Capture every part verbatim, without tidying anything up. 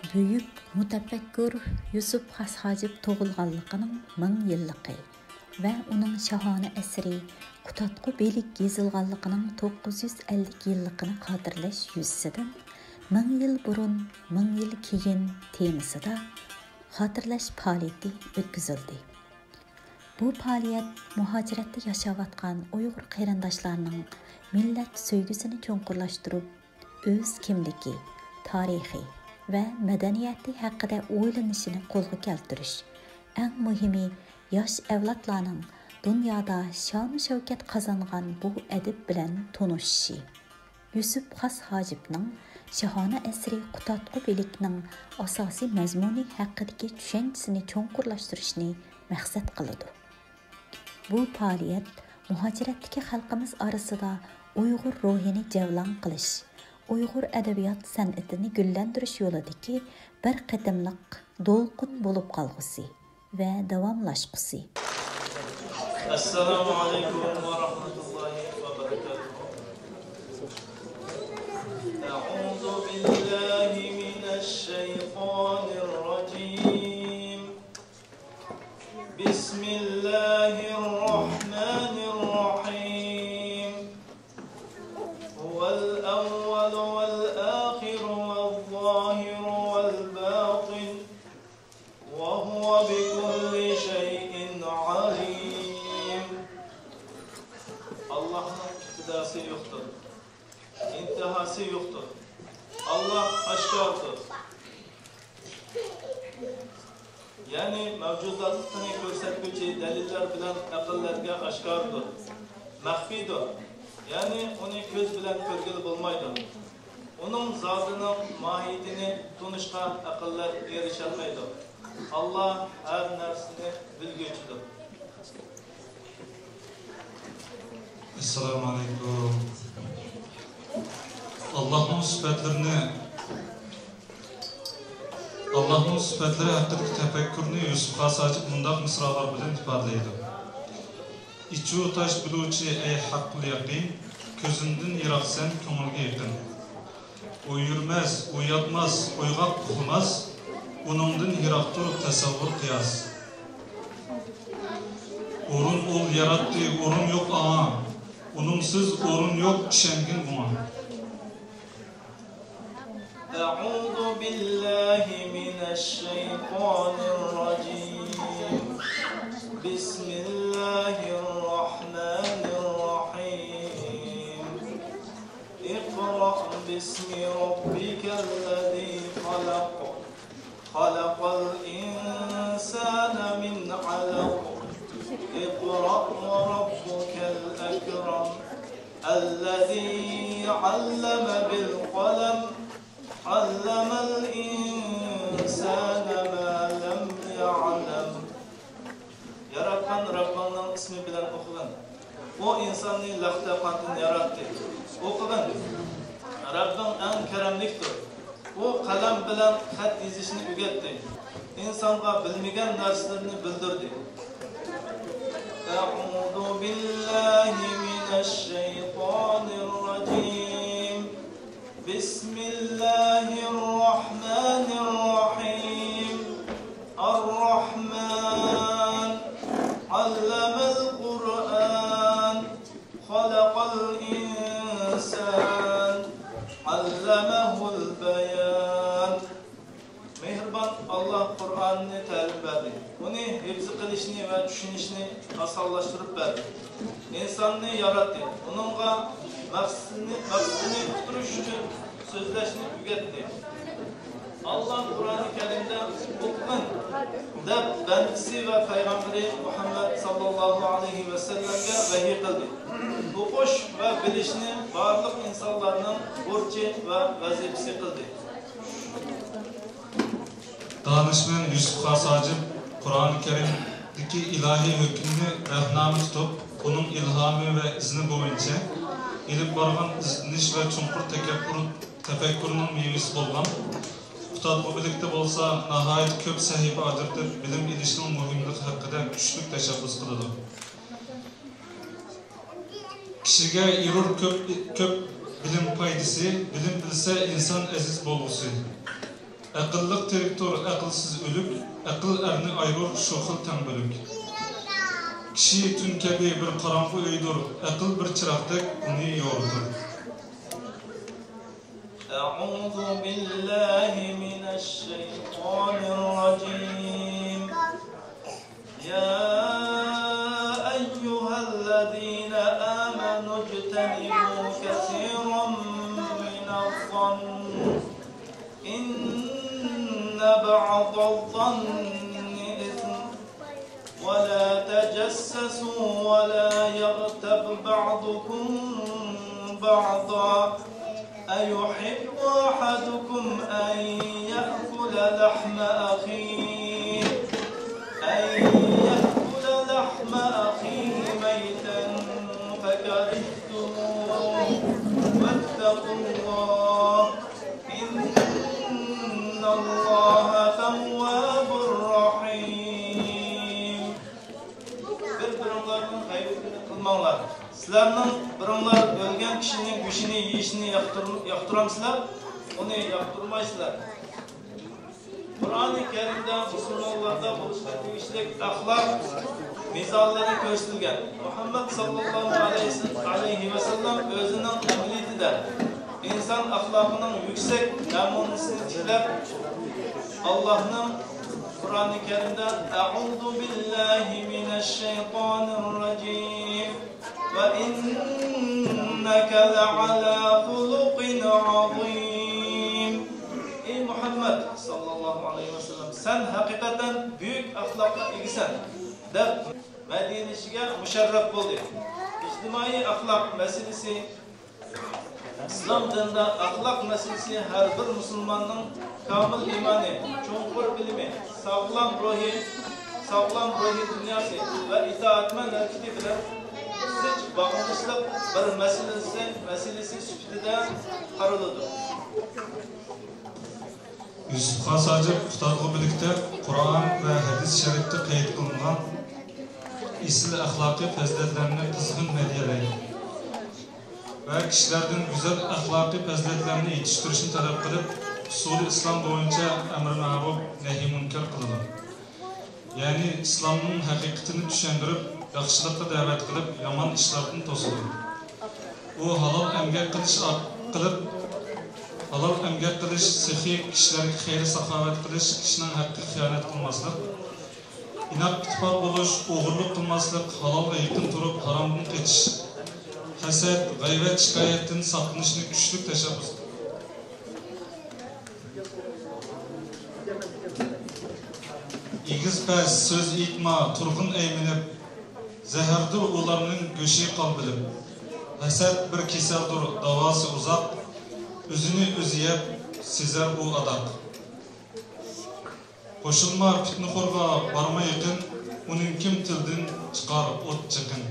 بۈيۈك مۇتەپەككۇر يۈسۈپ خاس ھاجىپ تۇغۇلغانلىقىنىڭ مىڭ يىللىقى ۋە ئۇنىڭ شاھانە ئەسىرى قۇتادغۇ بىلىك يېزىلغانلىقىنىڭ توققۇز يۈز ئەللىك يىللىقىنى خاتىرىلەش يۈزىسىدىن مىڭ يىل بۇرۇن، مىڭ يىل كېيىن تېمىسىدا خاتىرىلەش پائالىيىتى ئۆتكۈزۈلدى. بۇ پائالىيەت مۇھاجىرەتتە ياشاۋاتقان ئۇيغۇر قېرىنداشلارنىڭ مىللەت سۆيگۈسىنى چوڭقۇرلاشتۇرۇپ، ئۆز كىملىكى، تارىخى ۋە مەدەنىيەتى ھەققىدە ئويلىنىشىنى قولغا كەلتۈرۈش، ئەڭ مۇھىمى، ياش ئەۋلادلارنىڭ دۇنيادا شان-شەۋكەت قازانغان بۇ ئەدىب بىلەن تونۇشۇشى، يۈسۈپ خاس ھاجىپنىڭ شاھانە ئەسىرى قۇتادغۇ بىلىكنىڭ ئاساسىي مەزمۇنى ھەققىدىكى چۈشەنچىسىنى چوڭقۇرلاشتۇرۇشنى مەقسەت قىلىدۇ. بۇ پائالىيەت مۇھاجىرەتتىكى خەلقىمىز ئارىسىدا ئۇيغۇر روھىنى جەۋلان قىلىش، ئۇيغۇر ئەدەبىيات سەنئىتىنى گۈللەندۈرۈش يولىدىكى بىر قېتىملىق دولقۇن بولۇپ قالغۇسى ۋە داۋاملاشقۇسى. السلام عليكم ورحمة الله وبركاته. أعوذ بالله من الشيطان الرجيم. بسم الله الرحمن الرحيم. هو الأول والآخر والظاهر والباطن وهو بكل شيء عليم. ئاللاھنىڭ ئىپتىداسى يوقتۇر. ئىنتىھاسى يوقتۇر. ئاللاھ ئاشكارىدۇر. يەنى مەۋجۇداتلىقىنى كۆرسەتكۈچى دەلىللەر بىلەن ئەقىللەرگە ئاشكارىدۇر. مەخپىيدۇر. يەنى ئۇنى كۆز بىلەن كۆرگىلى بولمايدۇ. ئۇنىڭ زاتىنىڭ ماھىيىتىنى تونۇشقا ئەقىللەر ئېرىشەلمەيدۇ. ئاللاھ ھەر نەرسىنى بىلگۈچىدۇر. ئەسسالامۇ ئەلەيكۇم. ئاللاھنىڭ سۈپەتلىرىنى، ئاللاھنىڭ سۈپەتلىرى ھەققىدىكى تەپەككۇرنى يۈسۈپ خاس ھاجىپ مۇنداق مىسرالار بىلەن ئىپادىلەيدۇ. ئىچى تاش بىلىۋچى، ئەي ھەققۇل يەقىن، كۆزۈمدىن يىراقسەن، كۆڭۈلگە يېقىن. ئۇ يۈرمەس، ئۇ ياتماس، ئويغاق ئۇخلىماس، ئۇنىڭدىن يىراقتۇر تەسەۋۋۇر قىياس. ئورۇن ئۇل ياراتتى، ئورۇن يوق ئاڭا، ئۇنىڭسىز ئورۇن يوق، ئىشەنگىن بۇڭا. أعوذ بالله من الشيطان الرجيم. بسم الله الرحمن الرحيم. اقرأ باسم ربك الذي خلق. خلق الإنسان من علق. اقرأ وربك الأكرم. الذي علم بالقلم. علم الإنسان ما لم يعلم. ياراتقان رەببىڭنىڭ ئىسمى بىلەن ئوقۇغىن. ئۇ ئىنساننى لەختە قاندىن ياراتتى. ئوقۇغىن. رەببىڭ ئەڭ كەرەملىكتۇر. ئۇ قەلەم بىلەن خەت يېزىشنى ئۆگەتتى. ئىنسانغا بىلمىگەن نەرسىلەرنى بىلدۈردى. أعوذ بالله من الشيطان الرجيم. بسم الله الرحمن الرحيم. الرحمن. علم القرآن. خلق الإنسان. علمه البيان. مېھرىبان ئاللاھ قۇرئاننى تەلىم بەردى. ئۇنى ھىپز قىلىشنى ۋە چۈشىنىشنى ئاسانلاشتۇرۇپ بەردى. ئىنساننى ياراتتى. ئۇنىڭغا مەقسىتىنى، مەقسىتىنى ئۇقتۇرۇش ئۈچۈن سۆزلەشنى ئۆگەتتى. ئاللاھ قۇرئانى كەرىمدە «ئوقۇغىن» دەپ بەندىسى ۋە پەيغەمبىرى مۇھەممەد ساللاللاھۇ ئەلەيھى ۋەسەللەمگە ۋەھىي قىلدى. ئوقۇش ۋە بىلىشنى بارلىق ئىنسانلارنىڭ بۇرچى ۋە ۋەزىپىسى قىلدى. دانىشمەن يۈسۈپ خاس ھاجىپ قۇرئانى كەرىمدىكى ئىلاھىي ھۆكۈمنى رەھنامە تۇتۇپ، ئۇنىڭ ئىلھامى ۋە ئىزنى بويىچە ئېلىپ بارغان ئىزدىنىش ۋە چوڭقۇر تەكەببۇر، تەپەككۇرنىڭ مېۋىسى بولغان قۇتادغۇ بىلىكتە بولسا ناھايىتى كۆپ سەھىپە ئاجرىتىپ، بىلىم ئېلىشنىڭ مۇھىملىقى ھەققىدە كۈچلۈك تەشەببۇس قىلىدۇ. كىشىگە يېرۇر كۆپ، كۆپ بىلىم پايدىسى، بىلىم بىلسە ئىنسان ئەزىز بولغۇسى. ئەقىللىق تىرىكتۇر، ئەقىلسىز ئۆلۈك، ئەقىل ئەرنى ئايرۇر شۇ خىل تەڭ بۆلۈك. كىشى تۈن كەبى بىر قاراڭغۇ ئۆيدۇر، ئەقىل بىر چىراغدەك ئۇنى يورۇتۇر. أعوذ بالله من الشيطان الرجيم. يا أيها الذين آمنوا اجتنبوا كثيرا من الظن إن بعض الظن إثم ولا تجسسوا ولا يغتب بعضكم بعضا أيحب أحدكم أن يأكل لحم أخيه أن يأكل لحم أخيه ميتا فكرهتموه واتقوا الله إن الله تواب رحيم. بىر-بىرىڭلارنىڭ غەيۋىتىنى قىلماڭلار. سىلەرنىڭ بىرىڭلار ئۆلگەن كىشىنىڭ گۆشىنى يېيىشنى ياقتۇرم-، ياقتۇرامسىلەر؟ ئۇنى ياقتۇرمايسىلەر. قۇرئانى كەرىمدە مۇسۇلمانلاردا بولۇشقا تېگىشلىك ئەخلاق مىساللىرى كۆرسىتىلگەن. مۇھەممەد ساللاللاھۇ ئەلەيھى ۋەسەللەم ئۆزىنىڭ ئەمەلىيىتىدە ئىنسان ئەخلاقىنىڭ يۈكسەك نەمۇنىسىنى تىكلەپ، ئاللاھنىڭ قۇرئانى كەرىمدە، أعوذ بالله من الشيطان الرجيم وإنك لعلى خلق عظيم. ئەي مۇھەممەد ساللاللاھۇ ئەلەيھى ۋەسەللەم، سەن ھەقىقەتەن بۈيۈك ئەخلاققا ئىگىسەن، دەپ مەدھىيەلىشىگە مۇشەررەپ بولدى. ئىجتىمائىي ئەخلاق مەسىلىسى. ئىسلام دىنىدا ئەخلاق مەسىلىسى ھەر بىر مۇسۇلماننىڭ كامىل ئىمانى، چوڭقۇر بىلىمى، ساغلام روھى، ساغلام روھىي دۇنياسى ۋە ئىتائەتمەن ھەرىكىتى بىلەن زىچ باغلىنىشلىق بىر مەسىلىسى، مەسىلىسى سۈپىتىدە قارىلىدۇ. يۈسۈپ خاس ھاجىپ قۇتادغۇ بۆلىكىدە قۇرئان ۋە ھەدىس شەرىپتە قەيت قىلىنغان ئېسىل ئەخلاقىي پەزىلەتلەرنى قىزغىن مەدھىيەلەيدۇ ۋە كىشىلەردىن گۈزەل ئەخلاقىي پەزىلەتلەرنى يېتىشتۈرۈشنى تەلەپ قىلىپ، ئۇسۇلى ئىسلام بويىچە ئەمرى مەرۇپ، نەھيى مۇنكەر قىلىدۇ. يەنى ئىسلامنىڭ ھەقىقىتىنى چۈشەندۈرۈپ، ياخشىلىققا دەۋەت قىلىپ، يامان ئىشلاردىن توسىدۇ. ئۇ ھالال ئەمگەك قىلىش ئارقىلىق، ھالال ئەمگەك قىلىش، سېخىي كىشىلەرگە خەير-ساخاۋەت قىلىش، كىشىنىڭ ھەققىگە خىيانەت قىلماسلىق، ئىناق-ئىتتىپاق بولۇش، ئوغرىلىق قىلماسلىق، ھالالغا يېقىن تۇرۇپ، ھارامدىن قېچىش، ھەسەت، غەيۋەت، شىكايەتتىن ساقلىنىشنى كۈچلۈك تەشەببۇس قىلىدۇ. ئېگىز-پەس سۆز ئېيتما، تۇرغىن ئەيمىنىپ، زەھەردۇر ئۇلارنىڭ گۆشى قالبىلىپ. ھەسەت بىر كېسەلدۇر، داۋاسى ئۇزاق، ئۆزىنى ئۆزى يەپ، سېزەر ئۇ ئاداق. قوشۇلما پىتنىخورغا، بارما يېقىن، ئۇنىڭ كىم تىلىدىن چىقار ئوت چېقىن.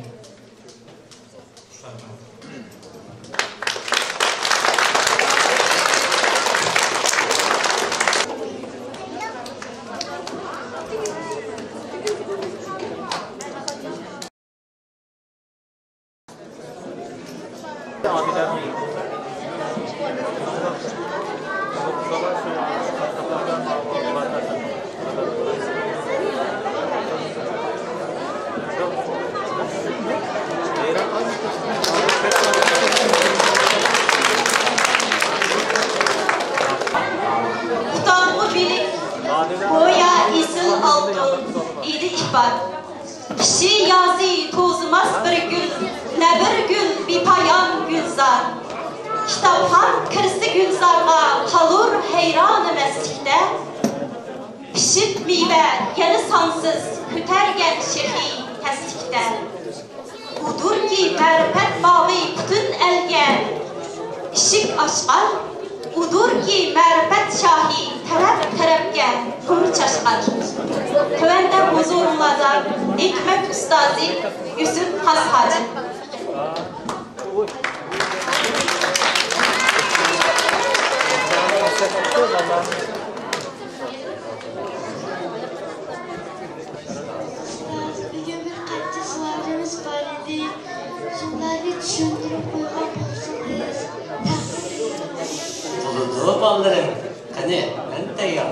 قۇتادغۇ بۆلىك، گويا ئېسىل ئالتۇن، ئىدى ئىپات. قىشى يازى توزىماس بىر گۈل، نە بىر گۈل بىپايان گۈلزار. كىتابخان كىرسە گۈلزارغا، قالۇر ھەيرانى مەستلىكتە. پىشىپ مېۋە يەنە سانسىز، كۆتەرگەن شېخى پەسلىكتە. ئۇدۇركى مەرىپەت باغى پۈتۈن ئەلگە ئىشىك ئاچقان، ئۇدۇركى مەرىپەت شاھى تەرەپ-تەرەپكە گۈل چاچقان. تۆۋەندە ھۇزۇرۇڭلاردا ھېكمەت ئۇستازى يۈسۈپ خاس ھاجىپ. بۈگۈن بىر قانچە سوئالىمىز بار ئىدى. شۇلارنى چۈشەندۈرۈپ قويغان بولسىڭىز. بولىدۇ، بالىلىرىم. قېنى، مەن تەييار.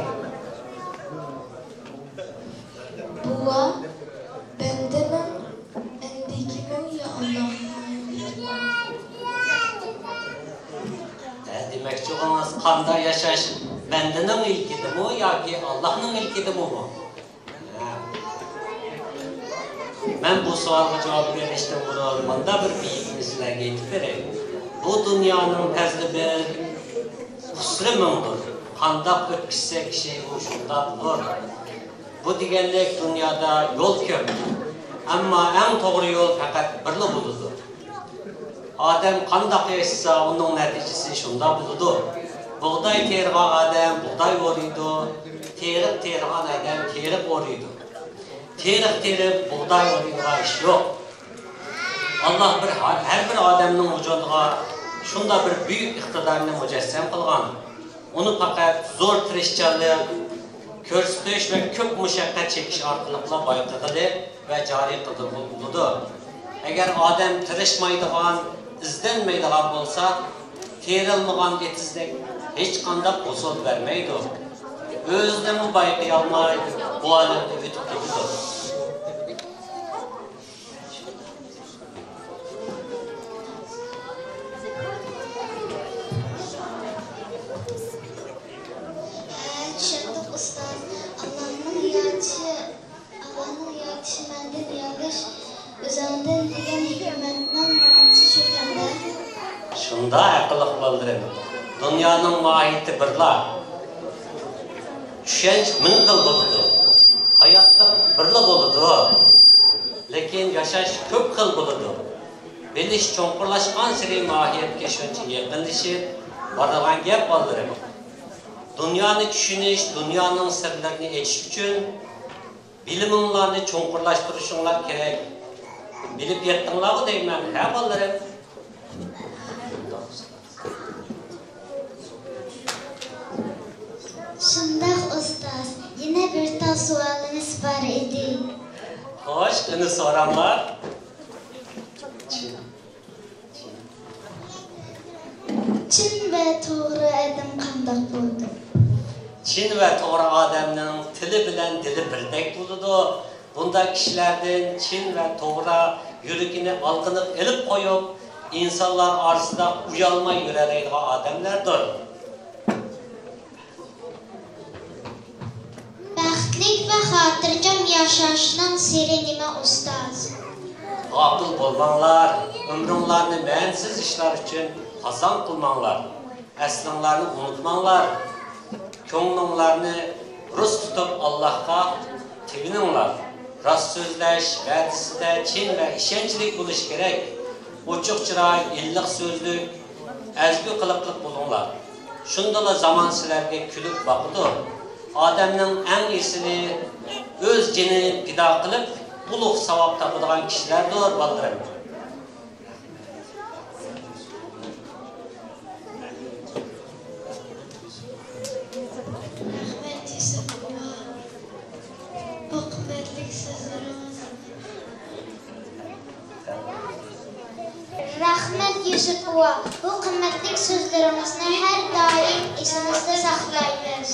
بوۋا، بەندىنىڭ ئەندىكىمۇ يا ئاللاھنىڭ ئەندىكىمۇ؟ ھە، دېمەكچىغىڭىز قانداق ياشاش، بەندىنىڭ ئىلكىدىمۇ ياكى ئاللاھنىڭ ئىلكىدىمۇ بۇ؟ مەن بۇ سوئالغا جاۋاب بېرىشتىن بۇرۇن مۇنداق بىر بېيىتنى سىلەرگە ئېيتىپ بېرەي. بۇ دۇنيانىڭ پەزلى بىر، قۇسۇرى مىڭدۇر. قانداق ئۆتكۈزسە كىشى ئۇ شۇنداق بولۇر. بۇ دېگەنلىك دۇنيادا يول كۆپ، ئەمما ئەڭ توغرا يول پەقەت بىرلا بولىدۇ. ئادەم قانداق ياشىسا، ئۇنىڭ نەتىجىسى شۇنداق بولىدۇ. بۇغداي تېرىغان ئادەم بۇغداي ئورىيدۇ، تېرىق تېرىغان ئادەم تېرىق ئورىيدۇ. تېرىق تېرىپ بۇغداي ئورىيدىغان ئىش يوق. ئاللاھ بىر، ھەر بىر ئادەمنىڭ ۋۇجۇدىغا شۇنداق بىر بۈيۈك ئىقتىدارنى مۇجەسسەم قىلغان. ئۇنى پەقەت زور تىرىشچانلىق كۆرسىتىش ۋە كۆپ مۇشەققەت چېكىش ئارقىلىقلا بايقىغىلى ۋە جارى قىلدۇرغىلى بولىدۇ. ئەگەر ئادەم تىرىشمايدىغان، ئىزدەنمەيدىغان بولسا، تېرىلمىغان ئېتىزدەك ھېچقانداق ھوسۇل بەرمەيدۇ. ئۆزىنىمۇ بايقىيالماي، بۇ ئالەمدىن ئۆتۈپ كېتىدۇ. ھە، چۈشەندۇق ئۇستاز. ئاللاھنىڭ يارىتىشى، ئاللاھنىڭ يارىتىشى مەندىن يارىتىش، ئۆزۈڭدىن دېگەن ھېكمەتنىڭ مەنىسى شۇكەندە. شۇنداق ئەقىللىق بالىلىرىم. دۇنيانىڭ ماھىيىتى بىرلا. چۈشەنچ مىڭ خىل بولىدۇ. ھاياتلىق بىرلا بولىدۇ. لېكىن ياشاش كۆپ خىل بولىدۇ. بىلىش چوڭقۇرلاشقانسېرى ماھىيەتكە شۇنچە يېقىنلىشىپ بارىدىغان گەپ، بالىلىرىم. دۇنيانى چۈشىنىش، دۇنيانىڭ سىرلىرىنى ئېچىش ئۈچۈن بىلىمىڭلارنى چوڭقۇرلاشتۇرۇشۇڭلار كېرەك. بىلىپ يەتتىڭلارغۇ دەيمەن، ھە، بالىلىرىم؟ شۇنداق، ئۇستاز. يەنە بىر تال سوئالىمىز بار ئىدى. خوش، قېنى سوراڭلار. چىن ۋە توغرا ئادەم قانداق بولىدۇ؟ چىن ۋە توغرا ئادەمنىڭ تىلى بىلەن دىلى بىردەك بولىدۇ. بۇنداق كىشىلەردىن چىن ۋە توغرا، يۈرىكىنى ئالقىنىپ ئېلىپ قويۇپ، ئىنسانلار ئارىسىدا ئۇيالماي يۈرەلەيدىغان ئادەملەردۇر. بەختلىك ۋە خاتىرجەم ياشاشنىڭ سىرى نېمە، ئۇستاز؟ غاپىل بولماڭلار، ئۆمرۈڭلارنى مەنىسىز ئىشلار ئۈچۈن قازان قىلماڭلار. ئەسلىڭلارنى ئۇنتۇماڭلار. كۆڭلۈڭلارنى رۇس تۇتۇپ، ئاللاھقا تېگىنىڭلار. راست سۆزلەش، ۋەدىسىدە چىن ۋە ئىشەنچلىك بولۇش كېرەك. ئوچۇق چىراي، ئىللىق سۆزلۈك، ئەزگۈ قىلىقلىق بولۇڭلار. شۇندىلا زامان سىلەرگە كۈلۈپ باقىدۇ. ئادەمنىڭ ئەڭ ئېسىلى ئۆز جېنىنى پىدا قىلىپ، ئۇلۇغ ساۋاب تاپىدىغان كىشىلەردۇر، بالىلىرىم. رەھمەت، يۈسۈپ بوۋا. بۇ قىممەتلىك سۆزلىرىڭىز. رەھمەت، يۈسۈپ بوۋا. بۇ قىممەتلىك سۆزلىرىڭىزنى ھەر دائىم ئېسىمىزدە ساقلايمىز.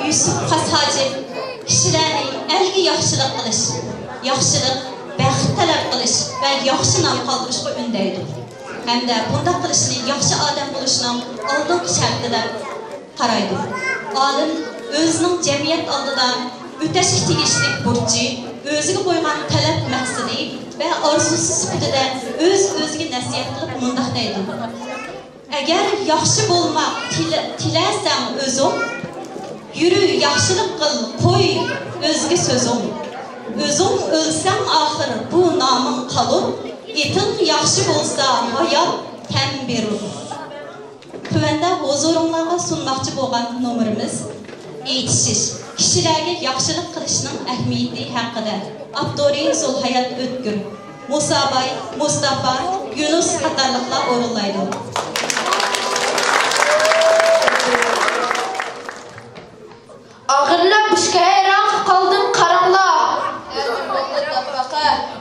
يۈسۈپ خاس ھاجىپ كىشىلەرنى ئەلگە ياخشىلىق قىلىش، ياخشىلىق، بەخت تەلەپ قىلىش ۋە ياخشى نام قالدۇرۇشقا ئۈندەيدۇ. ھەمدە بۇنداق قىلىشنى ياخشى ئادەم بولۇشنىڭ ئالدىنقى شەرتى دەپ قارايدۇ. ئالىم ئۆزىنىڭ جەمئىيەت ئالدىدا ئۆتەشكە تېگىشلىك بۇرچى، ئۆزىگە قويغان تەلەپ مەقسىتى ۋە ئارزۇسى سۈپىتىدە ئۆز-ئۆزىگە نەسىھەت قىلىپ مۇنداق دەيدۇ: ئەگەر ياخشى بولماق تىلە-، تىلەسەڭ ئۆزۈڭ، يۈرۈ ياخشىلىق قىل، قوي ئۆزگە سۆزۈڭ. ئۆزۈڭ ئۆلسەڭ ئاخىر بۇ نامىڭ قالۇر، ئېتىڭ ياخشى بولسا ھايات تەم بېرۇر. تۆۋەندە ھۇزۇرۇڭلارغا سۇنماقچى بولغان نومۇرىمىز ئېيتىشىش، كىشىلەرگە ياخشىلىق قىلىشنىڭ ئەھمىيىتى ھەققىدە. ئاپتورى زۇلھايات ئۆتكۈر، مۇساباي، مۇستافا، يۇنۇس قاتارلىقلار ئورۇنلايدۇ. ئاغىنىلەر، بۇ ئىشقا ھەيران قېلىپ قالدىم، قاراڭلار.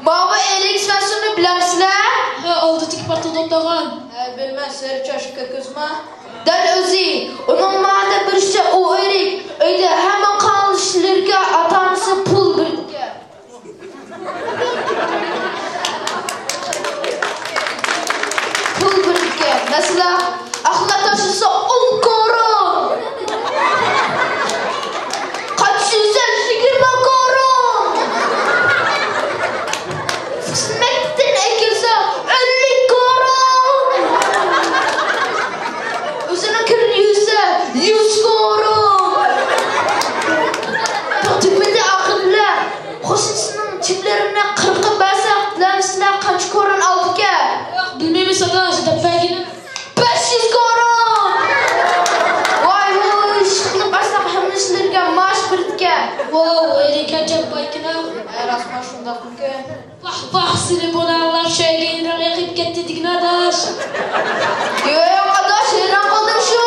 ماۋۇ ئېرىك سەنسۇنى بىلەمسىلەر؟ ھە، ئالدىدىكى پارتىدا ئولتۇرغان. ھە، بىلىمەن، سېرىق چاچلىق كۆكۈزما. دەل ئۆزى. ئۇنىڭ ماڭا دەپ بېرىشىچە، ئۇ ئېرىك ئۆيدە ھەممە قاراڭغۇلۇق ئىشلىرىگە ئاتا-ئانىسى پۇل بېرىدىكەن. پۇل بېرىدىكەن. مەسىلەن، ئەخلەت تاشلىسا ئون كورون. قاچا سۈرسە يىگىرمە كورون. مەكتىپتىن ئەكەلسە ئەللىك كورون. ئۆزىنىڭ كىرىنى يۇسا يۈز كورون. تۈگىمىدى ئاخىرلار. قوشنىسىنىڭ چىپلىرىنى قىرقىپ بەرسە، بىلەمسىلەر قانچە كورون ئالىدىكەن؟ ياق، بىلمەيمىز ئاداش، دەپ بەرگىنىم. بەش يۈز كورون! ۋاي ۋۇي، ئىشقىلىپ ئەسلىدە ھەممە ئىشلىرىگە مائاش بېرىدىكەن. ۋاۋ، ھېلىكى ئەجەب بايكىنا. ھە، راستما شۇنداقمىكىن؟ ۋاھ ۋاھ، سېنى بۇنى ئاڭلاپ شەيگىنىڭ ئېقىپ كەتتى دېگىنە ئاداش. يوق ئاداش، ھەيران قالدىم شۇ.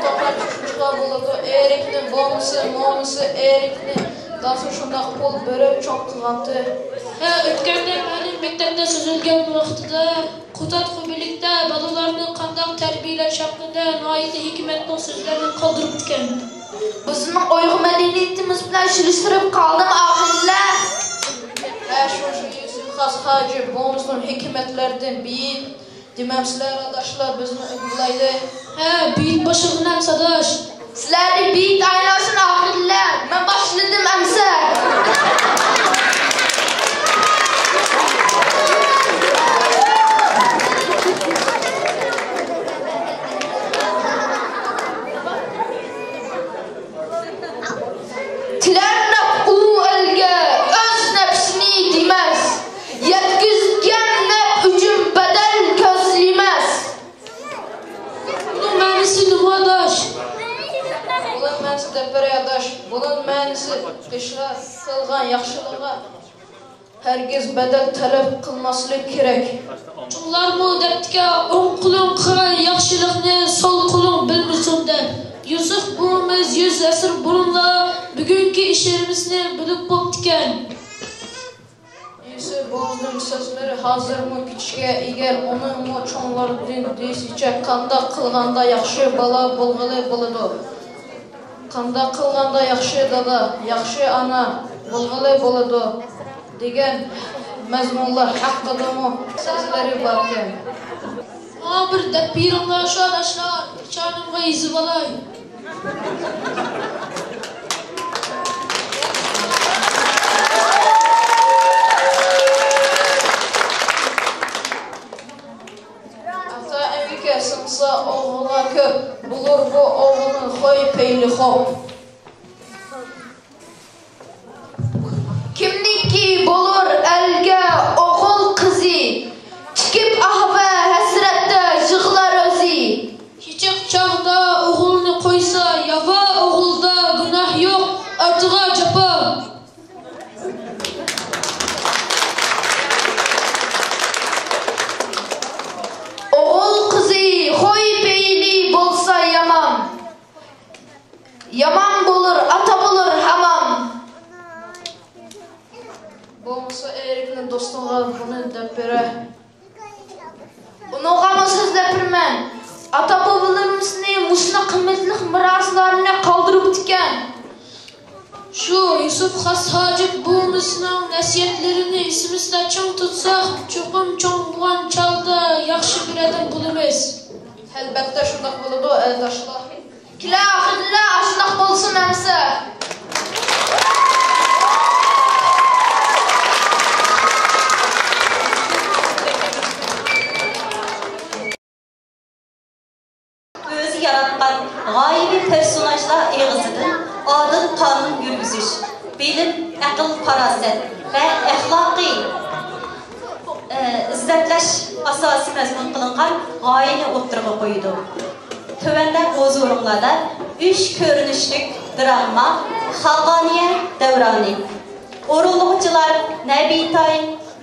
توققۇزىنچى بولىدۇ، ئېرىكنى، مومىسى، مومىسى ئېرىكنى دادىسى شۇنداق پۇل بېرىپ چوڭ قىلغانتى. ھە، ئۆتكەندە مەلۇم مەكتەپتە سۆزلىگەن ۋاقتىدا قۇتادغۇ بىرلىكتە بالىلارنى قانداق تەربىيەلەش ھەققىدە ناھايىتى ھېكمەتلىك سۆزلەرنى قالدۇرۇپتىكەن. بىزنىڭ ئۇيغۇر مەدەنىيىتىمىز بىلەن سېلىشتۇرۇپ قالدىم ئاخىرلار. ھە، شۇ، شۇ يۈسۈپ خاس ھاجى بولمىسۇن ھېكمەتلەردىن بېيىت. دېمەمسىلەر ئاداشلار، بىزمۇ ئۆگىنىۋالايلى. ھە، بېيىت باشلىغىن ئەمسە ئاداش. سىلەرنى بېيىت ئايلانسۇن ئاخىرلار، مەن باشلىدىم ئەمسە. تىلەر نەپ ئۇ ئەلگە ئۆز نەپسىنى دېمەس، يەتكۈزگەن نەپ ئۈچۈن بەدەل كۆزلىمەس. بۇنىڭ مەنىسى نېمە ئاداش؟ بۇنىڭ مەنىسى دەپ بېرەي ئاداش. بۇنىڭ مەنىسى قىشلار قىلغان ياخشىلىققا ھەرگىز بەدەل تەلەپ قىلماسلىق كېرەك. چوڭلارمۇ دەپتىكەن، ئوڭ قولۇڭ قىلغان ياخشىلىقنى سول قولۇڭ بىلمىسۇن دەپ. يۈسۈپ بوۋىمىز يۈز ئەسىر بۇرۇنلا بۈگۈنكى ئىشلىرىمىزنى بىلىپ بوپتىكەن. يۈسۈپ بوۋىمىزنىڭ سۆزلىرى ھازىرمۇ كۈچكە ئىگە، ئۇنىڭمۇ چوڭلاردىن دېيىشىچە، قانداق قىلغاندا ياخشى بالا بولغىلى بولىدۇ؟ قانداق قىلغاندا ياخشى دادا، ياخشى ئانا بولغىلى بولىدۇ دېگەن مەزمۇنلار ھەققىدىمۇ سۆزلىرى باركەن. ماڭا بىر دەپ بېرىڭلار شۇ ئاداشلار، بىر چانىمغا يېزىۋالاي. ئاتا ئەمگىكى سىڭسا ئوغۇلغا كۆپ، بولۇر بۇ ئوغۇلنىڭ خۇي پېيلى خوپ. كىمنىڭكى بولۇر ئەلگە ئوغۇل قىزى، تىكىپ ئاھ ۋە ھەسرەتتە يىغلار ئۆزى. كىچىك چاغدا ئوغۇلنى قويسا، ياۋا ئوغۇلدا گۇناھ يوق، ئاتىغا جاپا. ئوغۇل قىزى خۇي پېيلى بولسا يامان، يامان بولۇر، ئاتا بولۇر ھامان. بولمىسا ئېرىكنى دوستۇڭغا بۇنى دەپ بېرە. ئۇنىڭغا مەن سۆزلەپ بېرىمەن. ئاتا-بوۋىلىرىمىزنى مۇشۇنداق قىممەتلىك مىراسلارنى قالدۇرۇپتىكەن. شۇ يۈسۈپ خاس ھاجىپ بوۋىمىزنىڭ نەسىھەتلىرىنى ئېسىمىزدە چىڭ تۇتساق، چوقۇم چوڭ بولغان چاغدا ياخشى بىر ئادەم بولىمىز. ئەلبەتتە شۇنداق بولىدۇ، ئەلداشلار. كېلە ئاخىرىدا ئاشۇنداق بولسۇن ئەمىسە. ئۆزى ياراتقان غايىۋى پېرسوناژلار ئېغىزىدىن ئادىل قانۇن يۈرگۈزۈش، بىلىم، ئەقىل-پاراسەت ۋە ئەخلاقىي، ئە، ئىززەتلەش ئاساسىي مەزمۇن قىلىنغان غايىنى ئوتتۇرىغا قويىدۇ. تۆۋەندە ھۇزۇرۇڭلاردا ئۈچ كۆرۈنۈشلۈك دىراما خاقانىيە دەۋرانى. ئورۇنلىغۇچىلار نەبىتاي،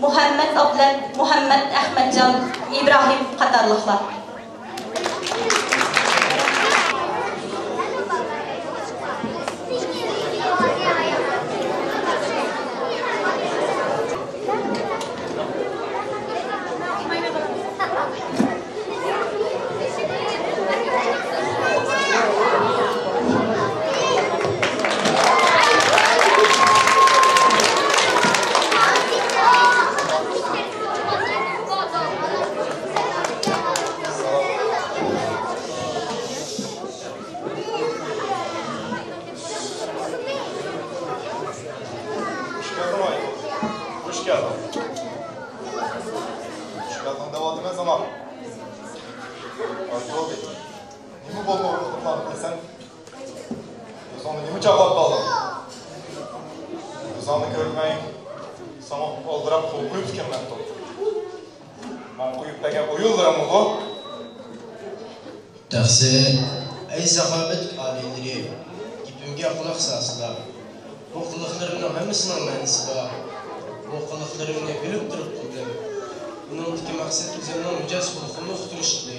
مۇھەممەت ئابلەت، مۇھەممەت ئەخمەتجان، ئىبراھىم قاتارلىقلار. خۇش كەلدىڭ، ئايتۇل. خۇش كەلدىڭ. خۇش كەلدىڭ دەۋاتىمەن ساڭا. ئايتۇل، نېمە بولدى، ئۇخلىمىدىڭ سەن؟ ئۆزۈڭنى نېمە چاغلاپ قالدىڭ؟ ئۆزۈڭنى كۆرمەي، ساڭا ئالدىراپ قول قويۇپتىكەنمەن. مەن قويۇپ بەرگەن ئويۇنلىرىڭمۇ بۇ؟ تەقسىر. ئەي ساخاۋەت ئالىيلىرى، گېپىمگە قۇلاق سالسىلا. بۇ قىلىقلىرىمنىڭ ھەممىسىنىڭ مەنىسى بار. بۇ قىلىقلىرىمنى بىلىپ تۇرۇپ قىلدىم. بۇنىڭدىكى مەقسەت ئۆزۈمنىڭ مىجەز خۇلقۇمنى ئۇقتۇرۇش ئىدى.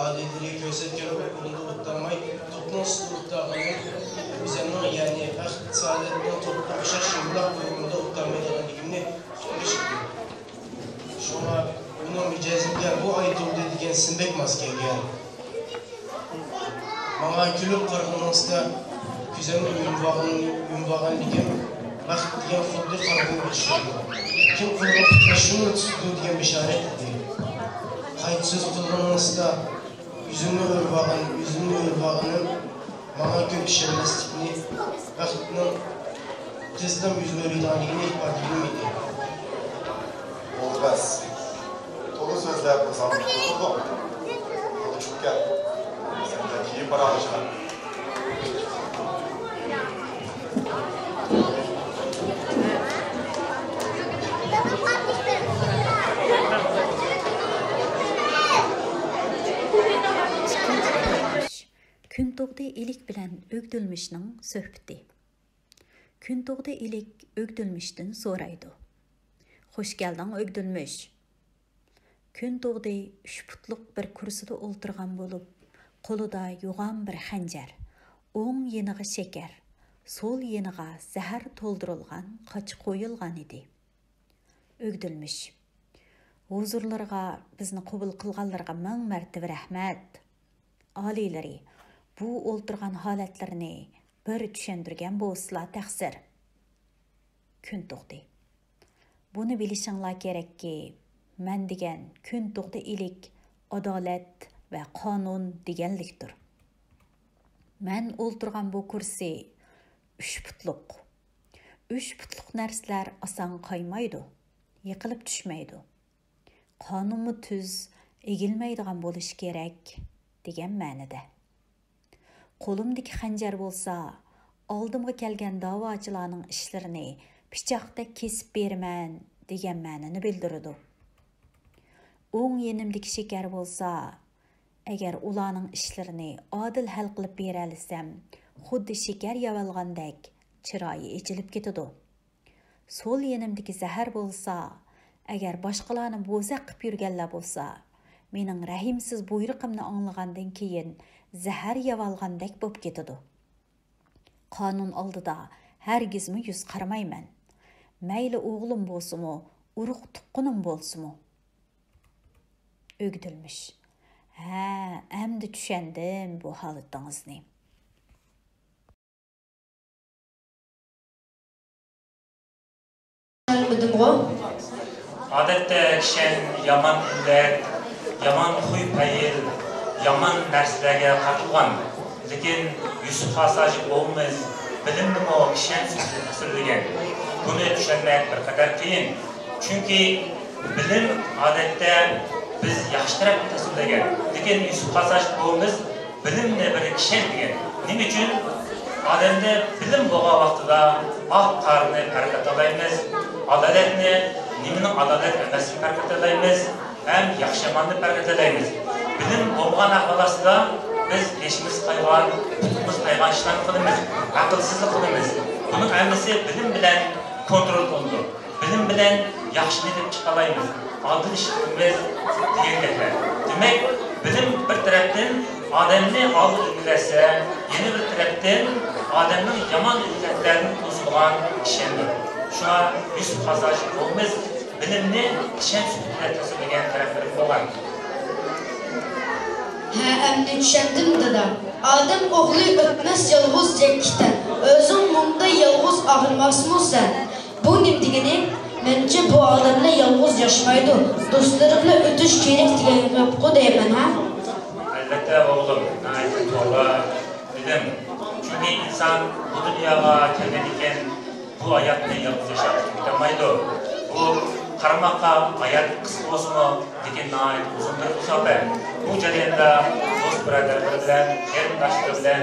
ئالىيلىرى كۆرسەتكەن ئوقۇرۇمدا ئوتتانماي، توپنىڭ ئۈستىدە ئوتتانغىنىم ئۆزۈمنىڭ، يەنى بەخت سائادەتنىڭ توپىغا ئوخشاش يۇمىلاق بۇيرۇمىدا ئوتتانمايدىغانلىقىمنى ئۇقتۇرۇش ئىدى. شۇڭا مېنىڭ مىجەزىمگە بۇ ئايتۇلدى دېگەن ئىسىم بەك ماس كەلگەن. ماڭا كۈلۈپ قارىغىنىڭىزدا، كۆزۈمنى يۇمۇۋالغان، يۇمۇۋالغانلىكىم بەخت دېگەن خۇددى قارىغۇغا ئوخشايدۇ. كىم قولىغا تۇتسا شۇنى تۇتىدۇ دېگەن بېشارەت ئىدى. قايتا سۆز قىلغىنىڭىزدا، يۈزۈمنى ئۆرۈۋالغان، يۈزۈمنى ئۆرۈۋالغىنىم ماڭا كۆپ ئىشەنمەسلىكنى، بەختنىڭ تېزلا يۈز بېرىدىغانلىقىنى ئىپادىلىگىنىم ئىدى. بولدى بەس. تولا سۆزلەپ ئىنساننى قورقۇتۇڭ. تولا چۈشۈپ كەت. سەن بىلەن كېيىن پاراڭلىشىمەن. كۈن تۇغدى ئىلىك بىلەن ئۆگدۈلمۈشنىڭ سۆھبىتى. كۈن تۇغدى ئىلىك ئۆگدۈلمۈشتىن سورايدۇ. خوش كەلدىڭ، ئۆگدۈلمۈش. كۈن تۇغدى ئۈچ پۇتلۇق بىر كۇرسىدا ئولتۇرغان بولۇپ، قولىدا يوغان بىر خەنجەر، ئوڭ يېنىغا شېكەر، سول يېنىغا زەھەر تولدۇرۇلغان قاچا قويۇلغان ئىدى. ئۆگدۈلمۈش. ھۇزۇرلىرىغا بىزنى قوبۇل قىلغانلىرىغا مىڭ مەرتىۋە رەھمەت. ئالىيلىرى، بۇ ئولتۇرغان ھالەتلىرىنى بىر چۈشەندۈرگەن بولسىلا تەقسىر. كۈن تۇغدى. بۇنى بىلىشىڭلار كېرەككى، مەن دېگەن كۈن تۇغدى ئىلىك ئادالەت ۋە قانۇن دېگەنلىكتۇر. مەن ئولتۇرغان بۇ كۇرسى ئۈچ پۇتلۇق. ئۈچ پۇتلۇق نەرسىلەر ئاسان قايمايدۇ، يىقىلىپ چۈشمەيدۇ. قانۇنمۇ تۈز، ئېگىلمەيدىغان بولۇشى كېرەك، دېگەن مەنىدە. قولۇمدىكى خەنجەر بولسا، ئالدىمغا كەلگەن داۋاچىلارنىڭ ئىشلىرىنى پىچاقتەك كېسىپ بېرىمەن، دېگەن مەنىنى بىلدۈرىدۇ. ئوڭ يېنىمدىكى شېكەر بولسا، ئەگەر ئۇلارنىڭ ئىشلىرىنى ئادىل ھەل قىلىپ بېرەلىسەم، خۇددى شېكەر يەۋالغاندەك چىرايى ئېچىلىپ كېتىدۇ. سول يېنىمدىكى زەھەر بولسا، ئەگەر باشقىلارنى بوزەك قىپ يۈرگەنلەر بولسا، مېنىڭ رەھىمسىز بۇيرۇقۇمنى ئاڭلىغاندىن كېيىن زەھەر يەۋالغاندەك بوپ كېتىدۇ. قانۇن ئالدىدا ھەرگىزمۇ يۈز قارىمايمەن. مەيلى ئوغلۇم بولسىمۇ، ئۇرۇق تۇغقىنىم بولسىمۇ. ئۆگدۈلمۈش. ھە، ئەمدى چۈشەندىم بۇ ھالىتىڭىزنى. ئادەتتە كىشەن يامان ئىللەت، يامان خۇي-پەيل، يامان نەرسىلەرگە قارىتىلغان. لېكىن يۈسۈپ خاس ھاجى بوۋىمىز بىلىمنىمۇ كىشەن سۈپىتىدە تەسۋىرلىگەن. بۇنى چۈشەنمەك بىر قەدەر قىيىن. چۈنكى بىلىم، ئادەتتە، بىز ياخشى تەرەپنى تەسۋىرلىگەن، لېكىن يۈسۈپ خاس ھاجى بوۋىمىز بىلىمنى بىر كىشەن دېگەن. نېمە ئۈچۈن؟ ئادەمدە بىلىم بولغان ۋاقتىدا ئاق-قارىنى پەرق ئېتەلەيمىز، ئادالەتنى، نېمىنىڭ ئادالەت ئەمەسلىكىنى پەرق ئېتەلەيمىز. ھەم ياخشى ياماننى پەرق ئېتەلەيمىز. بىلىم بولمىغان ئەھۋال ئاستىدا بىز بېشىمىز قايغان، پۇتىمىز قايغان ئىشلارنى قىلىمىز، ئەقىلسىزلىك قىلىمىز. بۇنىڭ ھەممىسى بىلىم بىلەن كونترول قىلىنىدۇ. بىلىم بىلەن ياخشىنى ئېلىپ چىقالايمىز، ئادىل ئىش قىلىمىز دېگەن گەپلەر. دېمەك، بىلىم بىر تەرەپتىن ئادەمنى ئالغا ئىلگىرىلەتسە، يەنە بىر تەرەپتىن ئادەمنىڭ يامان ئىللەتلەردىن قۇتۇلىدىغان ئىشەندۇر. شۇڭا يۈسۈپ خاس ھاجىپ بوۋىمىز بىلىمنى ئىشەنچ سۈپىتىدە تەسۋىرلىگەن تەرەپلىرى بولغان. ھە، ئەمدى چۈشەندىم، دادا. ئادەم ئوغلى ئۆتمەس يالغۇز يەككىتە. ئۆزۈڭ مۇڭدا يالغۇز ئاغرىماسمۇ سەن؟ بۇ نېمە دېگىنى؟ مېنىڭچە، بۇ ئادەملەر يالغۇز ياشىمايدۇ، دوستلىرى بىلەن ئۆتۈش كېرەك دېگەن گەپقۇ دەيمەن، ھە؟ ئەلۋەتتە، ئوغلۇم، ناھايىتى توغرا دېدىڭ. چۈنكى ئىنسان بۇ دۇنياغا كەلگەندىكىن، بۇ ھاياتنى يالغۇز ياشاپ ئۆتەلمەيدۇ. بۇ قارىماققا ھايات قىسقا بولسىمۇ، لېكىن ناھايىتى ئۇزۇن بىر مۇساپە. بۇ جەرياندا دوست بۇرادەرلىرى بىلەن، قېرىنداشلىرى بىلەن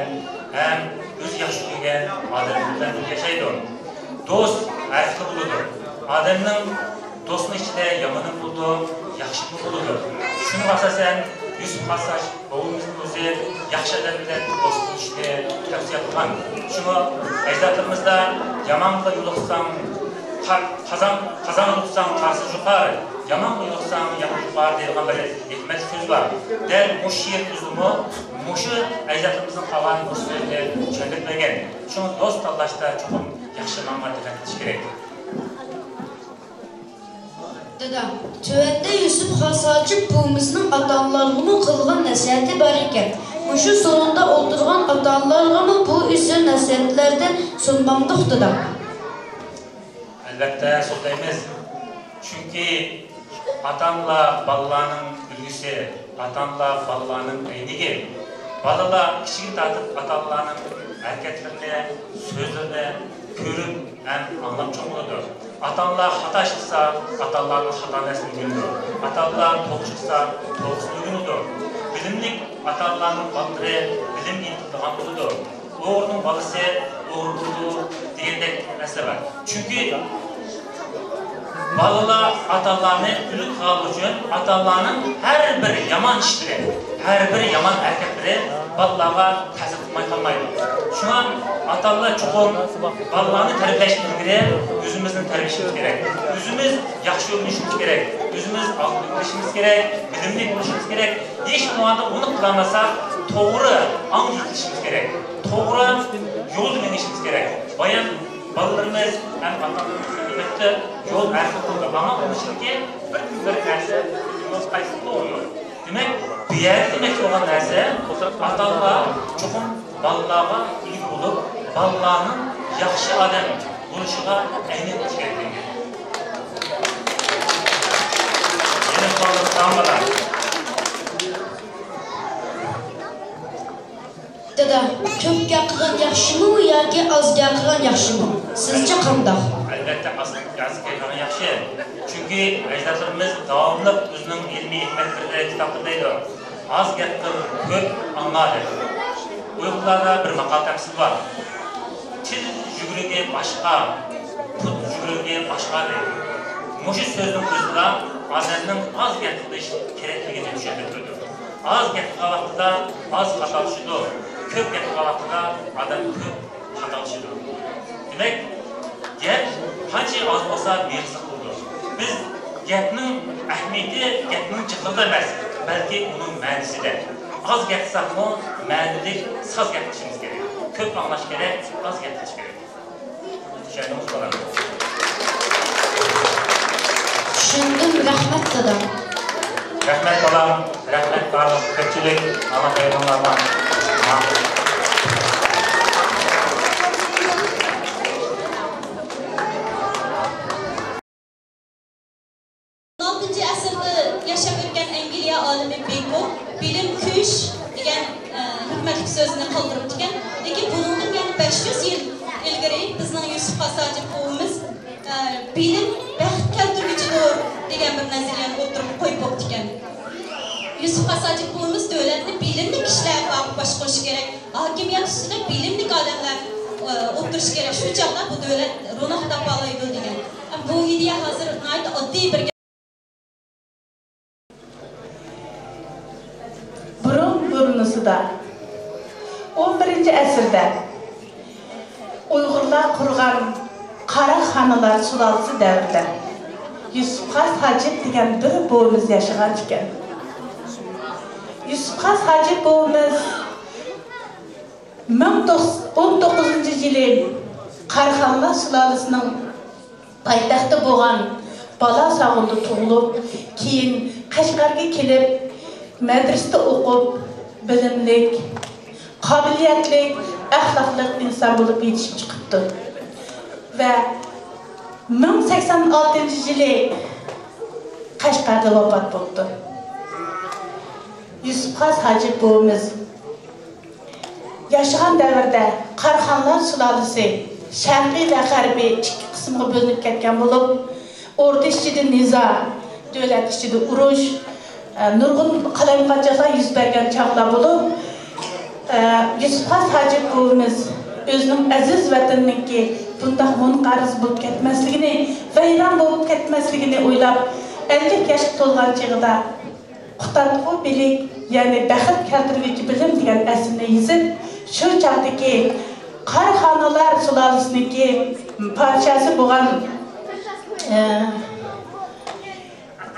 ھەم ئۆزى ياخشى كۆرگەن ئادەملىرى بىلەن بىللە ياشايدۇ. دوست ھەر خىل بولىدۇ. ئادەمنىڭ دوستنىڭ ئىچىدە يامىنىمۇ بولىدۇ، ياخشىمۇ بولىدۇ. شۇنىڭغا ئاساسەن، يۈسۈپ خاس ھاجىپ بوۋىمىزنىڭ ئۆزى ياخشى ئادەم بىلەن دوست بولۇشنى تەۋسىيە قىلغان. شۇڭا ئەجدادلىرىمىزدا، «يامانغا يولۇقساڭ، قا-، قازان، قازانغا يولۇقساڭ، قارىسى يۇقار، يامانغا يولۇقساڭ، يامغۇر يۇقار» دەيدىغان بىر ھېكمەتلىك سۆز بار. دەل مۇشۇ شېئىر ئۆزىمۇ مۇشۇ ئەجدادلىرىمىزنىڭ قالغان مۇشۇ سۆزىنى چۈشەندۈرۈپ بەرگەن. شۇڭا دوست تاللاشتا چوقۇم ياخشى يامانغا دىققەت قىلىش كېرەك. دادا، تۆۋەندە يۈسۈپ خاس ھاجىپ بوۋىمىزنىڭ ئاتا-ئانىلارغىمۇ قىلغان نەسىھەتى بار ئىكەن. مۇشۇ سورۇندا ئولتۇرغان ئاتا-ئانىلارغىمۇ بۇ ئېسىل نەسىھەتلەردىن سۇنمامدۇق، دادا؟ ئەلۋەتتە سۇنمايمىز. چۈنكى ئاتا-ئانىلار بالىلارنىڭ ئۈلگىسى، ئاتا-ئانىلار بالىلارنىڭ ئەينىكى. بالىلار كىچىكىدىن تارتىپ ئاتا-ئانىلارنىڭ ھەرىكەتلىرىنى، سۆزلىرىنى كۆرۈپ ھەم ئاڭلاپ چوڭ بولىدۇ. ئاتا-ئانىلار خاتا ئىش قىلسا، ئاتا-ئانىلارنىڭ خاتا نەرسىنى ئۆگىنىدۇ. ئاتا-ئانىلار توغرا ئىش قىلسا، توغرىسىنى ئۆگىنىدۇ. بىلىملىك ئاتا-ئانىلارنىڭ بالىلىرى بىلىمگە ئىنتىلىدىغان بولىدۇ. «ئوغرىنىڭ بالىسى ئوغرى بولىدۇ» دېگەندەك نەرسە بار. چۈنكى بالىلار ئاتا-ئانىلارنى ئۈلگە قىلغانلىقى ئۈچۈن، ئاتا-ئانىلارنىڭ ھەر بىر يامان ئىشلىرى، ھەر بىر يامان ھەرىكەتلىرى بالىلارغا تەسىر قىلماي قالمايدۇ. شۇڭا ئاتا-ئانىلار چوقۇم بالىلارنى تەربىيەلەشتىن ئىلگىرى ئۆزىمىزنى تەربىيەلىشىمىز كېرەك. ئۆزىمىز ياخشى ئۆگىنىشىمىز كېرەك. ئۆزىمىز ئالغا ئۆگىنىشىمىز كېرەك. بىلىملىك بولۇشىمىز كېرەك. ھېچ بولمىغاندا ئۇنى قىلالمىساق، توغرا ئاڭ يېتىشىمىز كېرەك. توغرا يولدا مېڭىشىمىز كېرەك. بايان بالىلىرىمىز ھەم ئاتا-ئانىلىرىمىز ئەلۋەتتە يول ھەر خىل بولىدۇ. ئەمما ئۇنىڭ ئىچىدىكى بىر، بىر نەرسە يول قايسى توغرا يول؟ دېمەك، بۇ يەردە دېمەكچى بولغان نەرسە، ئاتا-ئانىلار چوقۇم بالىلارغا ئۈلگە بولۇپ، بالىلارنىڭ ياخشى ئادەم بولۇشىغا ئەھمىيەت بېرىش كېرەك دېگەن. يەنە سوئالىڭىز بارمۇ؟ دادا، كۆپ گەپ قىلغان ياخشىمۇ ياكى ئاز گەپ قىلغان ياخشىمۇ؟ سىزچە قانداق؟ ئەلۋەتتە، ئاز، ئاز گەپ قىلغان ياخشى. چۈنكى ئەجدادلىرىمىز داۋاملىق ئۆزىنىڭ ئىلمىي ھېكمەتلىرىدە، كىتابلىرىدا دەيدۇ، «ئاز گەپ قىل، كۆپ ئاڭلا» دەپ. ئۇيغۇرلاردا بىر ماقال تەمسىل بار. «تىل يۈگۈرۈكى باشقا، پۇت يۈگۈرۈكى باشقا» دەيدۇ. مۇشۇ سۆزنىڭ ئۆزىلا ئادەمنىڭ ئاز گەپ قىلىش كېرەكلىكىنى چۈشەندۈرۈپ بېرىدۇ. ئاز گەپ قىلغان ۋاقتىدا ئاز خاتالىشىدۇ، كۆپ گەپ قىلغان ۋاقتىدا ئادەم كۆپ خاتالىشىدۇ. دېمەك، گەپ قانچە ئاز بولسا، مېغىزلىق بولىدۇ. بىز گەپنىڭ ئەھمىيىتى گەپنىڭ جىقلىقىدا ئەمەس، بەلكى ئۇنىڭ مەنىسىدە. ئاز گەپ قىلساقمۇ، مەنىلىك، ساز گەپ قىلىشىمىز كېرەك. كۆپ ئاڭلاش كېرەك، ئاز گەپ قىلىش كېرەك. چۈشەندىڭىز بالام؟ چۈشەندىم، رەھمەت دادا. رەھمەت بالام، رەھمەت بارلىق كۆپچىلىك، ماڭا ھەيرانلارغا. ئون ئالتىنچى ئەسىردە ياشاپ ئۆتكەن ئەنگلىيە ئالىمى بېكون «بىلىم كۈچ» دېگەن، ئە، ھېكمەتلىك سۆزنى قالدۇرۇپتىكەن. لېكىن بۇنىڭدىن يەنە بەش يۈز يىل ئىلگىرى بىزنىڭ يۈسۈپ خاس ھاجىپ بوۋىمىز، ئە، «بىلىم بەخت كەلتۈرگۈچىدۇر» دېگەن بىر نەزەرىيەنى ئوتتۇرىغا قويۇپ بوپتىكەن. يۈسۈپ خاس ھاجىپ بوۋىمىز دۆلەتنى بىلىملىك كىشىلەر باشقۇرۇشى كېرەك، ھاكىمىيەت ئۈستىدە بىلىملىك ئادەملەر، ئە، ئولتۇرۇشى كېرەك، شۇ چاغدا بۇ دۆلەت روناق تاپالايدۇ دېگەن. بۇ ئىدىيە ھازىر ناھايىتى ئاددىي بىر گەپ. قارخانلار سۇلالىسى دەۋرىدە يۈسۈپ خاس ھاجىپ دېگەن بىر بوۋىمىز ياشىغان ئىكەن. يۈسۈپ خاس ھاجىپ بوۋىمىز مىڭ توققۇز يۈز ئون توققۇزىنچى يىلى قارخانلار سۇلالىسىنىڭ پايتەختى بولغان بالاساغۇندا تۇغۇلۇپ، كېيىن قەشقەرگە كېلىپ، مەدرىسىدە ئوقۇپ، بىلىملىك، قابىلىيەتلىك، ئەخلاقلىق ئىنسان بولۇپ يېتىشىپ چىقىپتۇ ۋە مىڭ سەكسەن ئالتىنچى يىلى قەشقەردە ۋاپات بوپتۇ. يۈسۈپ خاس ھاجىپ بوۋىمىز ياشىغان دەۋردە قارخانلار سۇلالىسى شەرقىي ۋە غەربىي ئىككى قىسىمغا بۆلۈنۈپ كەتكەن بولۇپ، ئوردا ئىچىدە نىزا، دۆلەت ئىچىدە ئۇرۇش، ئە، نۇرغۇن قالايمىقانچىلىقلار يۈز بەرگەن چاغلار بولۇپ، ئە، يۈسۈپ خاس ھاجىپ بوۋىمىز ئۆزىنىڭ ئەزىز ۋەتىنىنىڭكى بۇنداق مۇنقەرز بولۇپ كەتمەسلىكىنى، ۋەيران بولۇپ كەتمەسلىكىنى ئويلاپ، ئەللىك ياشقا تولغان چېغىدا قۇتادغۇ بىلىك، يەنى بەخت كەلتۈرگۈچى بىلىم دېگەن ئەسىرنى يېزىپ، شۇ چاغدىكى قارخانىلار سۇلالىسىنىڭكى پادىشاھسى بولغان، ئە،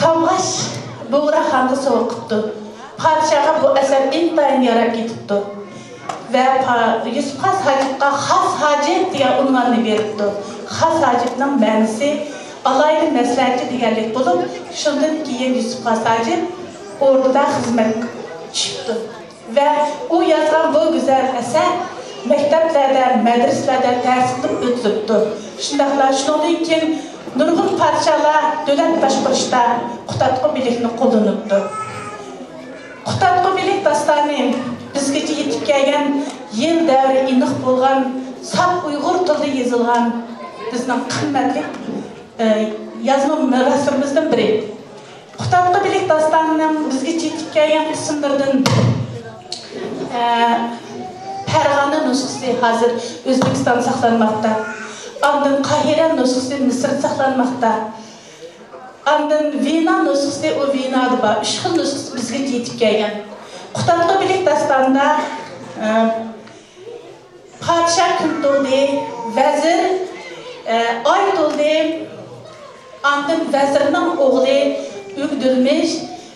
تاۋغاش بۇغراخانغا سوۋغا قىپتۇ. پادىشاھقا بۇ ئەسەر ئىنتايىن ياراپ كېتىپتۇ. ۋە پا-، يۈسۈپ خاس ھاجىپقا خاس ھاجىپ دېگەن ئۇنۋاننى بېرىپتۇ. خاس ھاجىپنىڭ مەنىسى ئالاھىدە مەسلىھەتچى دېگەنلىك بولۇپ، شۇندىن كېيىن يۈسۈپ خاس ھاجىپ ئوردىدا خىزمەتكە چۈشۈپتۇ. ۋە ئۇ يازغان بۇ گۈزەل ئەسەر مەكتەپلەردە، مەدرىسىلەردە دەرس قىلىپ ئۆتۈلۈپتۇ. شۇنداقلا شۇنىڭدىن كېيىن نۇرغۇن پادىشاھلار دۆلەت باشقۇرۇشتا قۇتادغۇ بىلىكنى قوللىنىپتۇ. قۇتادغۇ بىلىك داستانى بىزگىچە يېتىپ كەلگەن، يىل دەۋرى ئېنىق بولغان، ساپ ئۇيغۇر تىلىدا يېزىلغان بىزنىڭ قىممەتلىك، ئە، يازما مىراسلىرىمىزدىن بىرى. قۇتادغۇ بىلىك داستانىنىڭ بىزگىچە يېتىپ كەلگەن قىسىملىرىدىن، ئە، پەرغانە نۇسخىسى ھازىر ئۆزبېكىستاندا ساقلانماقتا. ئاندىن قاھىرە نۇسخىسى مىسىردا ساقلانماقتا. ئاندىن ۋېنا نۇسخىسى، ئۇ ۋېنادا بار. ئۈچ خىل نۇسخىسى بىزگىچە يېتىپ كەلگەن. قۇتادغۇ بىلىك داستانىدا، ئە، پادىشاھ كۈن تۇغدى، ۋەزىر، ئە، ئاي تۇغدى، ئاندىن ۋەزىرنىڭ ئوغلى ئۆگدۈلمىش،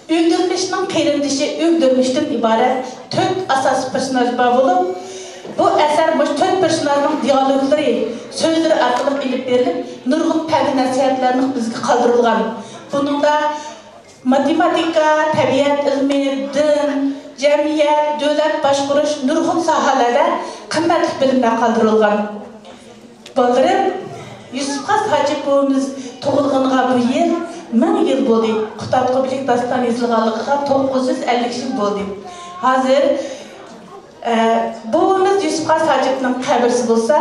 ئۆگدۈلمىشنىڭ قېرىندىشى ئۆگدۈلمىشتىن ئىبارەت تۆت ئاساسىي پېرسوناژ بار بولۇپ، بۇ ئەسەر مۇشۇ تۆت پېرسوناژنىڭ دىيالوگلىرى، سۆزلىرى ئارقىلىق ئېلىپ بېرىلىپ، نۇرغۇن پەند نەسىھەتلەرنى بىزگە قالدۇرۇلغان. بۇنىڭدا ماتېماتىكا، تەبىئەت ئىلمى، دىن، جەمئىيەت، دۆلەت باشقۇرۇش، نۇرغۇن ساھەلەردە قىممەتلىك بىلىملەر قالدۇرۇلغان. بالىلىرىم، يۈسۈپ خاس ھاجىپ بوۋىمىز تۇغۇلغىنىغا بۇ يىل مىڭ يىل بولدى. قۇتادغۇ بىلىك داستان يېزىلغانلىقىغا توققۇز يۈز ئەللىك يىل بولدى. ھازىر، ئە، بوۋىمىز يۈسۈپ خاس ھاجىپنىڭ قەبرىسى بولسا،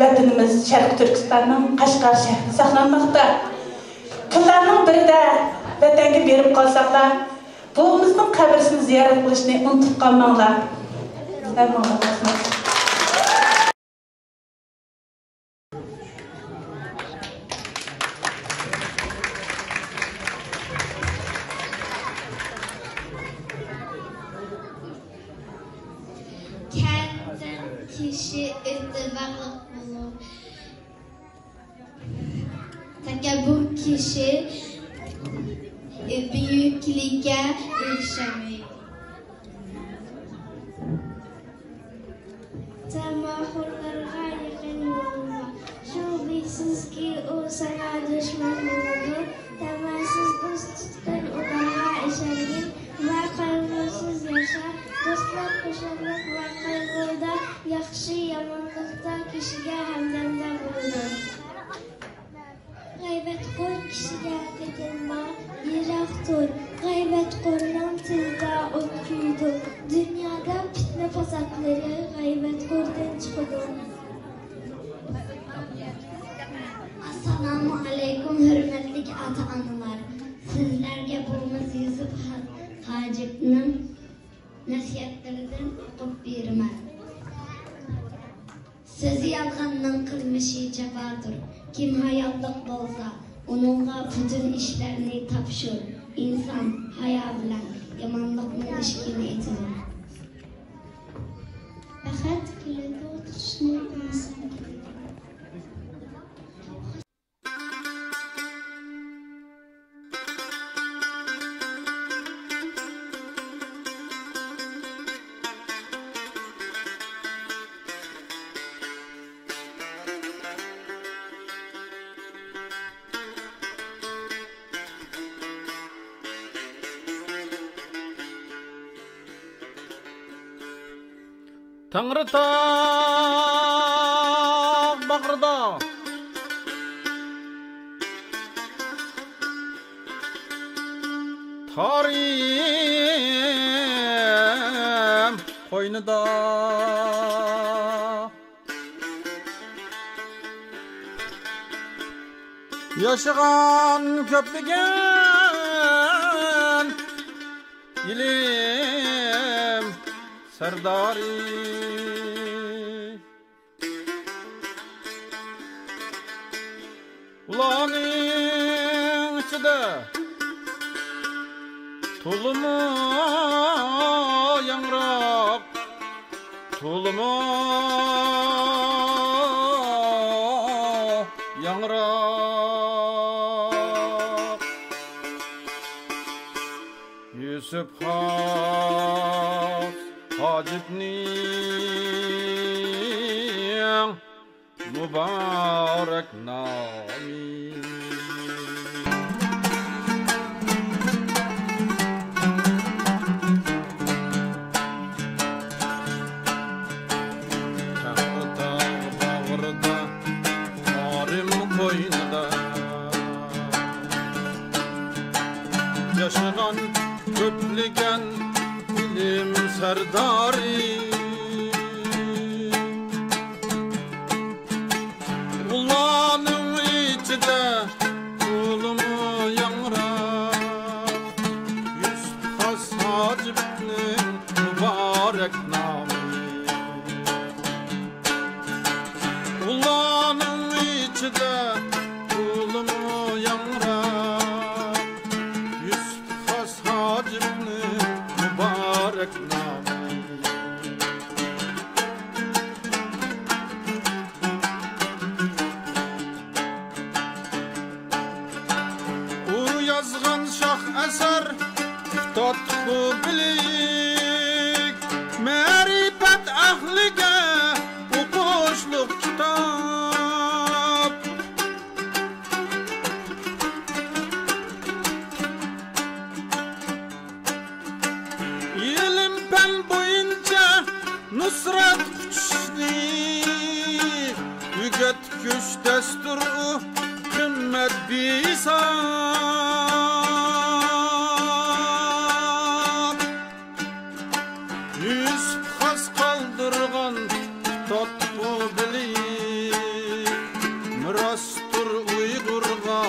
ۋەتىنىمىز شەرقىي تۈركىستاننىڭ قەشقەر شەھىرىدە ساقلانماقتا. كۈنلەرنىڭ بىرىدە ۋەتەنگە بېرىپ قالساقلار، بوۋىمىزنىڭ قەبرىسىنى زىيارەت قىلىشنى ئۇنتۇپ قالماڭلار. ھەممىڭلارغا رەھمەت. كەمتەر كىشى ئىتتىبارلىق بولۇر. تەكەببۇر كىشى بۈيۈكلۈككە ئېرىشەلمەيدۇ. تەمەخورلارغا يېقىن بولما. شۈبھىسىزكى، ئۇ ساڭا دۈشمەن بولىدۇ. تەمەسىز ئىز تۇتقىن، ئۇلارغا ئىشەنگىن ۋە قايغۇسىز ياشا. دوستلار خۇشاللىق ۋە قايغۇدا، ياخشى يامانلىقتا كىشىگە ھەمدەمدە بولىدۇ. غەيۋەتخور كىشىگە قېتىلما، يىراق تۇر. غەيۋەتخورنىڭ تىلىدا ئوت كۆيىدۇ. دۇنيادا پىتنە-پاساتلىرى غەيۋەتخوردىن چىقىدۇ. ئەسسالامۇ ئەلەيكۇم، ھۆرمەتلىك ئاتا-ئانىلار! سىزلەرگە بوۋىمىز يۈسۈپ ھا-، ھاجىپنىڭ نەسىھەتلىرىدىن ئوقۇپ بېرىمەن. سۆزى يالغاننىڭ قىلمىشى جاپادۇر. كىم ھايالىق بولسا، ئۇنىڭغا پۈتۈن ئىشلارنى تاپشۇر. ئىنسان ھايا بىلەن يامانلىقنىڭ ئىشىكىنى ئېچىدۇ. بەخت كېلىدۇ، تۇتۇشنى بىلمىسەڭ كېلىدۇ. تەڭرىتاغ باغرىدا، تارىم قوينىدا ياشىغان كۆپلىگەن ئىلىم سەردارى. ئۇلارنىڭ ئىچىدە تولىمۇ ياڭراق، تولىمۇ ياڭراق يۈسۈپ خاس ھاجىپنىڭ مۇبارەك نامى. تەڭرىتاغ باغرىدا، تارىم قوينىدا ياشىغان كۆپلىگەن ئىلىم سەردارى. ئۇلارنىڭ ئىچىدە تولىمۇ ياڭراق يۈسۈپ خاس ھاجىپنىڭ مۇبارەك نامى. ئۇلارنىڭ ئىچىدە تولىمۇ ياڭراق يۈسۈپ خاس ھاجىپنىڭ مۇبارەك نامى. ئۇ يازغان شاھ ئەسەر تاتلىق بىلىك، مەرىپەت ئەھلىگە ئوقۇشلۇق كىتاب. ئىلىم-پەن بويىچە نۇسرەت قۇچۇشنى ئۆگەتكۈچ دەستۇر ئۇ، قىممەت بىھېساب. يۈسۈپ خاس قالدۇرغان تاتلىق بىلىك، مىراستۇر ئۇيغۇرغا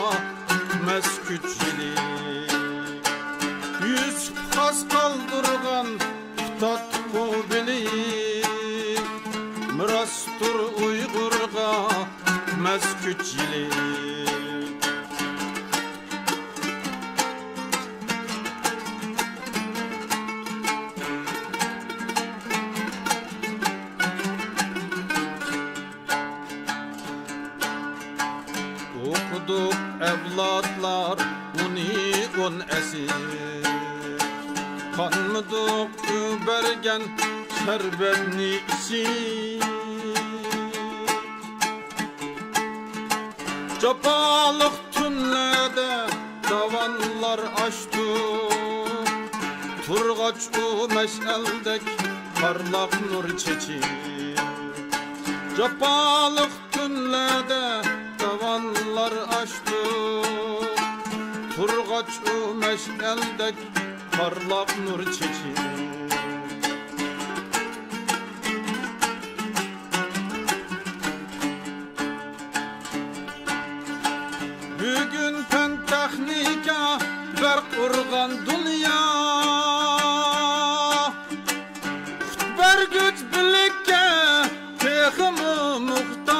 مەسكۈچىلىك. يۈسۈپ خاس قالدۇرغان تاتلىق بىلىك، مىراستۇر ئۇيغۇرغا مەسكۈچىلىك. ئوقۇدۇق ئەۋلادلار ئۇنى ئون ئەسىر، قانمىدۇق ئۇ بەرگەن شەربەتنى ئىچىپ. جاپالىق تۈنلەردە داۋانلار ئاشتۇ، تۇرغاچ ئۇ مەشئەلدەك پارلاق نۇر چېچىپ. جاپالىق تۈنلەردە داۋانلار ئاشتۇ، تۇرغاچ ئۇ مەشئەلدەك پارلاق نۇر چېچىپ. بۈگۈن پەن تېخنىكا بەرق ئۇرغان دۇنيا، قۇت بەرگۈچ بىلىككە تېخىمۇ موھتاج.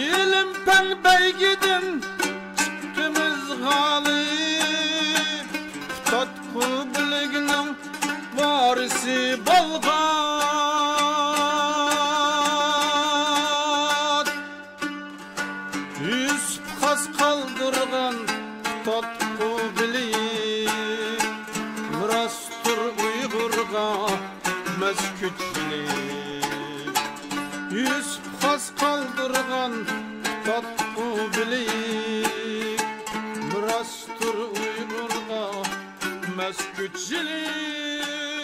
ئىلىم-پەن بەيگىدىن چىقتىمىز غالىب، تاتلىق بىلىكنىڭ ۋارىسى بولغاچ. يۈسۈپ خاس قالدۇرغان تاتلىق بىلىك، مىراستۇر ئۇيغۇرغا مەسكۈچىلىك. يۈسۈپ خاس قالدۇرغان تاتقۇ بىلىك مىراستۇر ئۇيغۇرغا مەسكۈت يىلى.